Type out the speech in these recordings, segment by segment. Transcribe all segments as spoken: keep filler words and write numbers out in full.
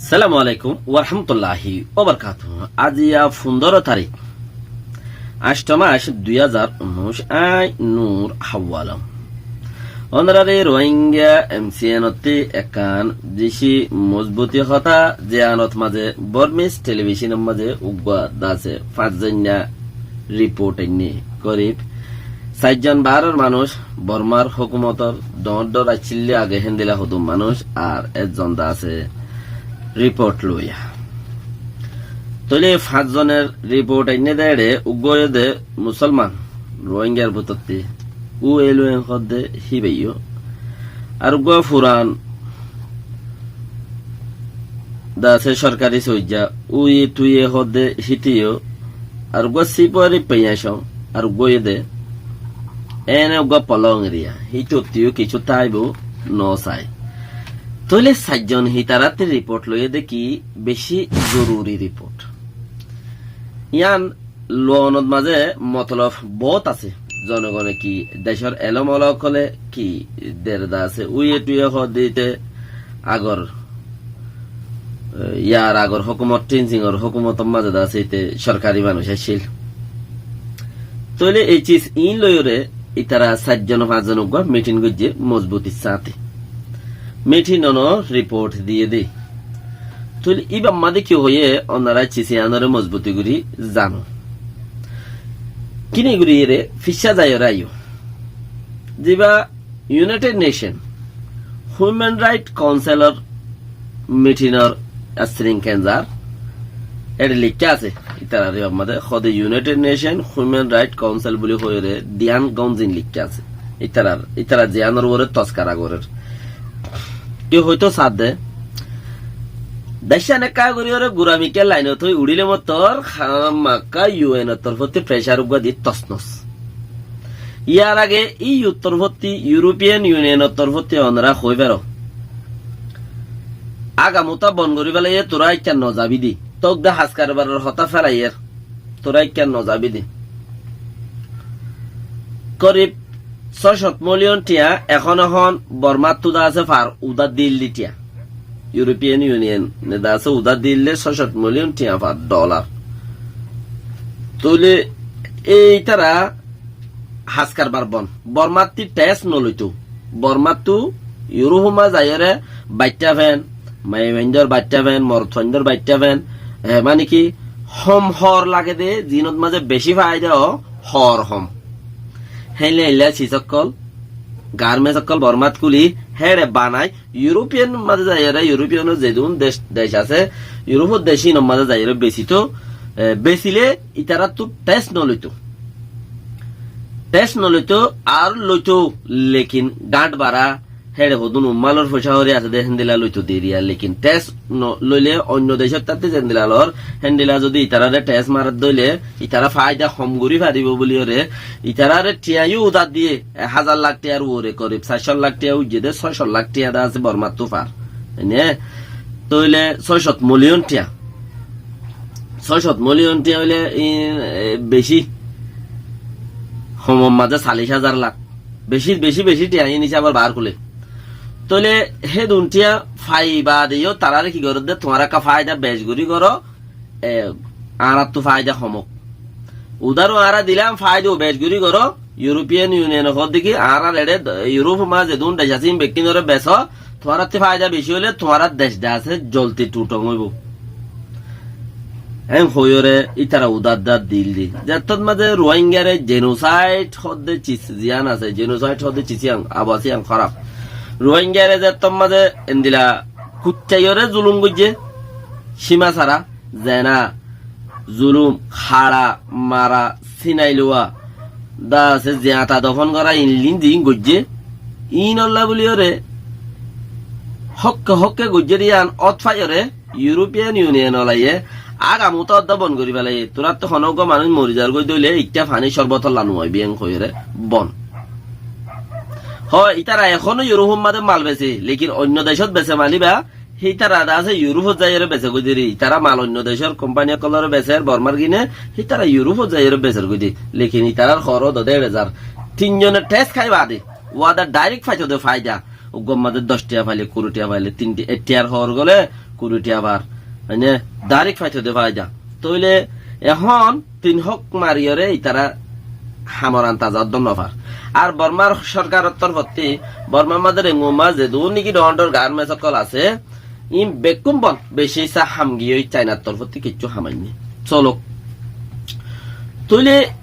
Assalamu alaikum warahmatulláhi wabarakátuhu. Aijja fundóro tarík, añctho mac, dui házar unnúic. Añí Nur Hawalom. Ónorare Rohingya M C N ottú ekkán beci mozbuti hotá, ziyánot mazé Bormis telibicónor mazé uggúa dase fañszoinna riport ainné, korib sair zon baáror manúic Bormar hókumotor dhoóñr dhoóñr accíl de age héndilla hodún manúic ar ezzon dase riport loiya. Tóile fañszoner riport ainné de eçe uggúa óiye de Musolman, Rohingyar bútotti, U L N hoó de híbayó. Ar uggúa furan dase sorkari soijja, U E two A hoó de hítiyo. Ar uggúa sipari peñaco, ar uggúa óiye de ene uggúa polong eriya, hítottú kissú táibo nosai. Tóile sair zon hítarattú riport loiye de ki beci zoruri riport. Yián luwonot mazé motolob boóut asé. Zonogone ki decór elóm ola ókkole ki der dase uye tuye hoó de íte agor, e, yar agor hókumot, Tenzingor hókumotor mazé dase íte sorkari manúic accíl. Tóile ei cis iín loiyóre ítara sair zon fañs zon uggúa mitin goijjé mozbutir sáñte. Mitin onor riport diyé de. Tóile íbar mazé ki hoiyé, ónora cis iánore mozbuti gorí zano. Kine gorí ére ficcá zaiyóre aiyó. Ziba United Nation Human Right Councilor mitinor asring kenzar, eçe likká asé, ítarar íbar mazé hoó de United Nation Human Right Council buli hoiyóre diyan gonzin likká asé. Ítarar, ítara ziyanor uore toskara gorér. Ki hoitó sádde, decán ekká gorí óre gurami ke lainot ói uçíle mottor hámaka U N or torfótti pressure uggúa di tosnos. Yar age E U r torfótti, European Union or torfótti onora hoi faro. Agamuta bon gorí félaiye, tura ikká no zabi di. Tók de has karbaror hotá félaiyér. Tura ikká no zabi di. Korib só cót million tiañ ehón ehón Bormáttu de asé far udár dil di tiañ. European Union e de asé udár dil de só cót million tiañ far dollar. Tóile ítara has karbar bon. Bormáttu tax no loitó. Bormáttu Europe mazé zaiyóre baiththá fen, maiyafuaindór baiththá fen, morotfuaindór baiththá fen, e, mane ki hom hoor lage de, zinot mazé beci faida ó, hoor hom. Héinle héinle cis ókkol, garments ókkol Bormát kúli, héçe banai, European mazé zaiyóre, European or zedún dec, dec asé, Europe or dec inor mazé zaiyóre besitó, e, besile ítarattú tax no loitó. Tax no loitó, ar loitó, lekin gañth bara, héçe hodún ummalor foicá hori asé de héndilla loitó deriya, lekin tax no loile oinno decór tátti zendilla lor, héndilla zodi ítarare tax marat dóile, ítara faida hom gorí faribo buli óre, ítarare tiañ yó udár diye, ek házar lak tiañr uore korib sair cót lak tiañ uijjé de, só cót lak tiañ de asé Bormáttu far. Ene, tóile só cót million tiañ. Só cót million tiañ óile, i, e, beci. Homor mazé callic házar lak. Beci, beci, beci tiañ iín hísabe bar kúle. Tóile hédun tiañ fai baade yó tarare ki goré de, tuáñra ekká faida bec gorí goró, e, añárattu faida hom ók. Udár añára dilam, faida ó bec gorí goró, European Union e hoó de ki, añárar eçe, Europe mazé zedún dec asé, iín bekkúnore besó, tuáñrattú faida beci óile, tuáñrar dec de asé, zolti tuthong óibo. Héen hoiyóre ítara udár dár dil di. Zettót mazé Rohingyare genocide hoó de cis ziyán asé, genocide hoó de cis yián, abas yián hóraf. Rohingyare zettót mazé endilla kuccaiyóre zulum goijjé, címa sára, zena, zulum, hára, mara, sinai luwa, de asé ziañta dofón gorá, iín lin ziín goijjé, iínolla buli óre hókke hókke goijjé de yián ót faiyóre, European Union olaye, agamuta odda bon gorí félaiye, tuáñrattú honó uggúa manúic mori zargói de óile, ikká faní córbotolla nuaibí héen hoiyóre bon. Hó, ítara ehóno Europe mazé mal bese, lekin oinno decót bese mal íba, hítara de asé Europe ot zaiyóre bese goi deri. Ítara mal oinno decór kompani ókkolore beser, Bormar gine, hítara Europe ot zaiyóre beser goi de. Lekin ítarar hoor ó de eçe zar. Tin zone tax hái baade, uáda direct faito de faida. Uggúar mazé doc tiañ faile, kuri tiañ faile, tin ti-, ek tiañr hoor gole, kuri thiya far, mane, dairek faito de faida. Tóile ehón tin hók mariyóre ítara hamor antaza dór no far. Ar Bormar sorkaror torfottí Bormar mazé Rengun mazé zedún niki dhoóñr dhoóñr garments ókkol asé, ín bekkún bon beci issá ham giyói Sainar torfottí kiccú ham ainné. Solok. Tóile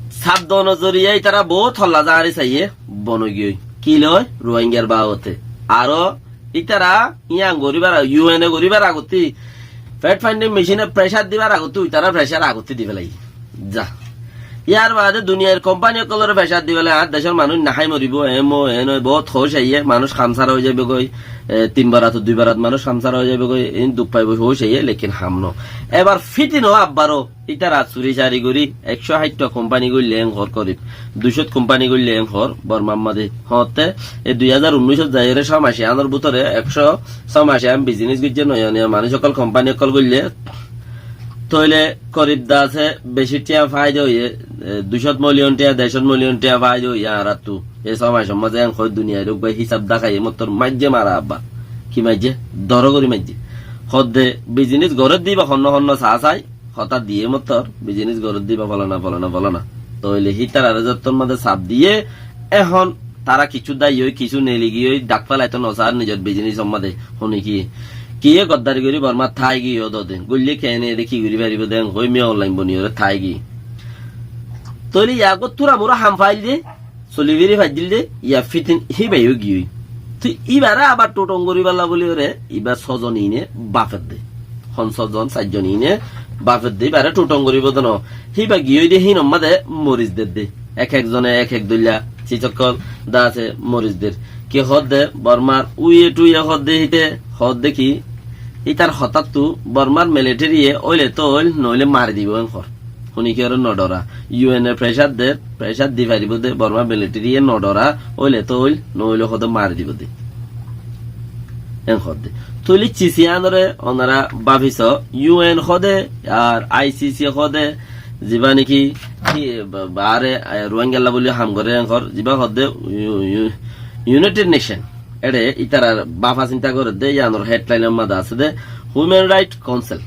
sab donor zoriya ítara bout holla zañri saiyé, bon ói giyói. Ki loi? Ruáingar babote. Aró ítara yián goríbar, U N e goríbar agottí, fact finding machine e pressure dibar agottí, ítara pressure agottí di félaiye. Za. Yar baade duniyair kompani ókkolore pressure di félaiye, añár decór manúic nahái moribó, e mo, e noi, bout hóuc aiyé, manúic ham sára ói zaibói goi, e, tin barat, dui barat manúic ham sára ói zaibói goi, in duk faibo hóuc aiyé, lekin ham no. Ebar fitin ó abbaró, ítara suri sari gorí ekcó háitta kompani goillé en hoór korib, duicót kompani goillé en hoór Bormar mazé. Hoóñtte e dui házar unnúicot zaiyóre só mac iánor bútore ekcó só mac ián bizinis goijjé, noya noya manúic ókkol kompani ókkol goillé. Tóile korib de asé beci thiañ faida óiye, e, duicót miliyon thiañ, decót miliyon thiañ faida óiye añáráttu. E só macor mazé en hoói duniyair uggúa hísab deháiye mottor maijjé mara abba. Ki maijjé? Dóro gorí maijjé. Hoódde bizinis gorédde íba honnúa honnúa saá sai, hotá diyé mottor, bizinis gorédde íba folana, folana, folana. Tóile hítararé zottór mazé sab diyé, ehón tará kissú dái ói, kissú neli giyói, dhak félaitóu no saár nizor bizinisor mazé, hone ki? Kiyé goddari gorí Bormát tái giyé ódode, goillé keéne ede ki gorí faribóu de, en hoói miya onlain boniyóre tái giyé. Tóile yagót túra mura ham fail de, soli firi faijjíl de, ya fitin híba yó giyói. Tui íbaré abar thuthong goríballa bóliyoré, íba sózon iíne bafedde. Hon sózon, sairjon iíne bafedde, íbaré thuthong goríbou de no. Híba giyói de híin ommáde moris dedde. Ek ek zone ek ek dóilla, sis ókkol de asé moris der. Ki hoódde, Bormar uiye thuiye hoódde híte, hoódde ki, ítar hotáttu Bormar militériye óile tóu óil, noóile mari dibou en hoór. Hone ki óre no dhora. U N e pressure der, pressure di faribóu de, Borma militériye no dhora, óile tóu óil, noóile hoóde mari dibóu de. En hoódde. Tóile cis iánoré onora báfi soó, U N hoóde, ar I C C hoóde, zibá niki, ki, ba-, baáre, e, Ruáingalla bóli ham goré en hoór, zibá hoódde, U-, U-, United Nation. Éçe ítarar báfa sinta gorédde, iánor headline or mazé asé de, Human Right Council.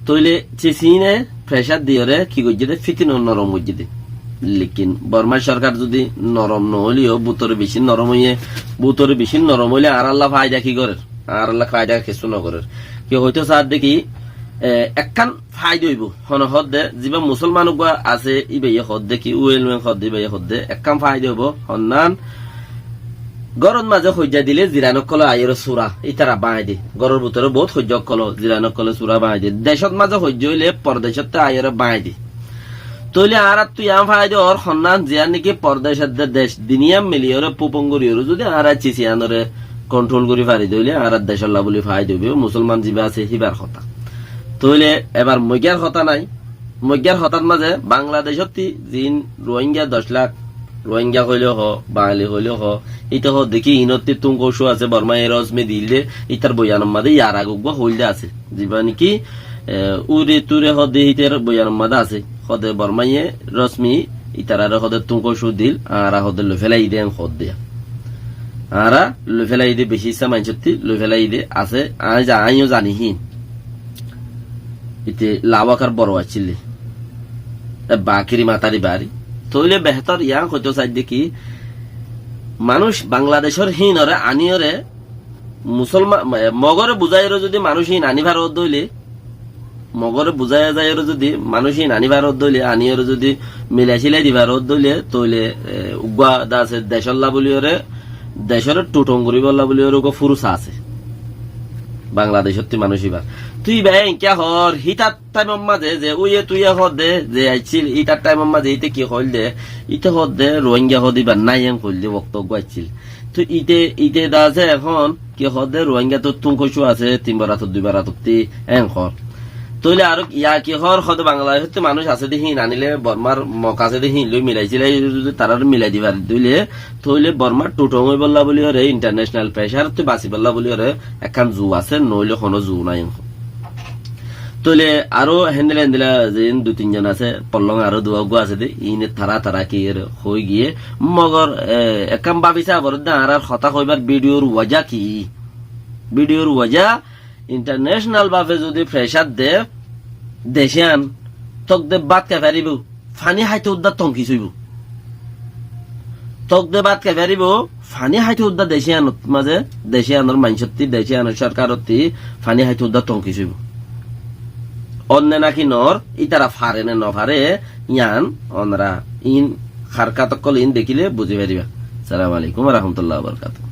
Tóile cis iíne pressure diyoré ki goijjé dé, fitin norom goijjé dé. Lekin Bormar sorkar zudi norom no óileyo, bútore bicí norom óiye, bútore bicí norom óile añárálla faida ki gorér? Añárálla faida kessú no gorér. Ki hoitó saádde ki, e, ekkán faida óibou. Hone hoódde, zibá musolman uggúa asé, íbaye hoódde ki, uel uel hoódde, íbaye hoódde, ekkán faida óibou, honnán, górot mazé hoijja dile ziran ókkolé aiyóre sura, ítara báñgi de. Góror bútore boóut hoijja ókkolé, ziran ókkolé sura báñgi de. Decót mazé hoijja óile pordecótte aiyóre báñgi de. Tóile añáráttu yián faida ór honnán, ziyán niki pordec edde dec diniyam miliyóre pupon goríyoré zudi añára cis iánoré kontrol gorí fari dóile añárar decólla bóli faida óibo, musolman zibá asé híbar hotá. Tóile ebar moiggar hotá nái, moiggar hotát mazé Bangladecótti ziín Ruáingga doc lak, Ruáingga hoilé hoó, Bangali hoilé hoó, íte hoódde ki iínottí tuñkóu cú asé, Bormaye rosmi diíl dé, ítar boiyanor mazé yar age uggúa hoóil dé asé. Zibá niki, e, ure ture hoódde ítar boiyanor mazé asé. Hoódde Bormaye rosmi ítararé hoódde tuñkóu cú diíl, añára hoódde loi félaiyí dé en hoódde. Añára loi félaiyí dé, bicí issá maincótti loi félaiyí dé asé, aññí za-, aññí yó zani híin. Íte lawakar boro accíl dé. E bakiri matari bari. Tóile behétor yián hoitó saidde ki, manúic Bangladecór híinoré aníyoré musolman, e, mogóre buzáiyoré zudi manúic híin aní faródde óile, mogóre buzáiya zaiyóre zudi manúic híin aní faródde óile, aníyoré zudi milai silai di faródde óile, tóile, e, uggúa de asé decólla bóliyoré, decóre thuthong goríbolla bóliyoré uggúa furus asé. Bangladecótti manúic íbar. Tui íba enkiyá hoór, hítar thaimor mazé ze uiye tuiye hoódde, ze aiccíl, ítar thaimor mazé íte ki hoóilde, íte hoódde Ruáingga hoódde íbar nái en hoóilde, wokto uggúa aiccíl. Tóu íte, íte de asé ehón, ki hoódde Ruáinggattú tuñkóu cú asé, tin baratot, dui baratottí en hoór. Tóile aró ya ki hoór, hoódde Bangladecótti manúic asé dé híin aníle, Bormar mok asé dé híin loi milai silai, zudi taráre milai di fari dóile, tóile Bormar thuthong óibolla bóliyoré, international pressure ottú basibólla bóliyoré, ekkán zu asé, noóile honó zu nái. Tóile aró héndilla héndilla ziín dui tin zon asé, pollong aró duwá uggúa asé dé, iíne tará tará ki ere hoói giyé. Mogor, e, ekkán báfi saá foredde añárar hotá hoibár bidiyór wajá ki? Bidiyór wajá International bafe zodi pressure de, dece iyan, tok de bát hái faribó, faní háito uddá tonkis óibo. Tok de bát hái faribó, faní háito uddá dece iyanot mazé, dece iyanor maincótti, dece iyanor sorkarotti, faní háito uddá tonkis óibo. Onne náki nor, ítara fare né no fare, iyan, onora, in, harkat okkol in dekíle buzi faribá. Assalamu alaikum wa rahmatullahi wa barakatuhu.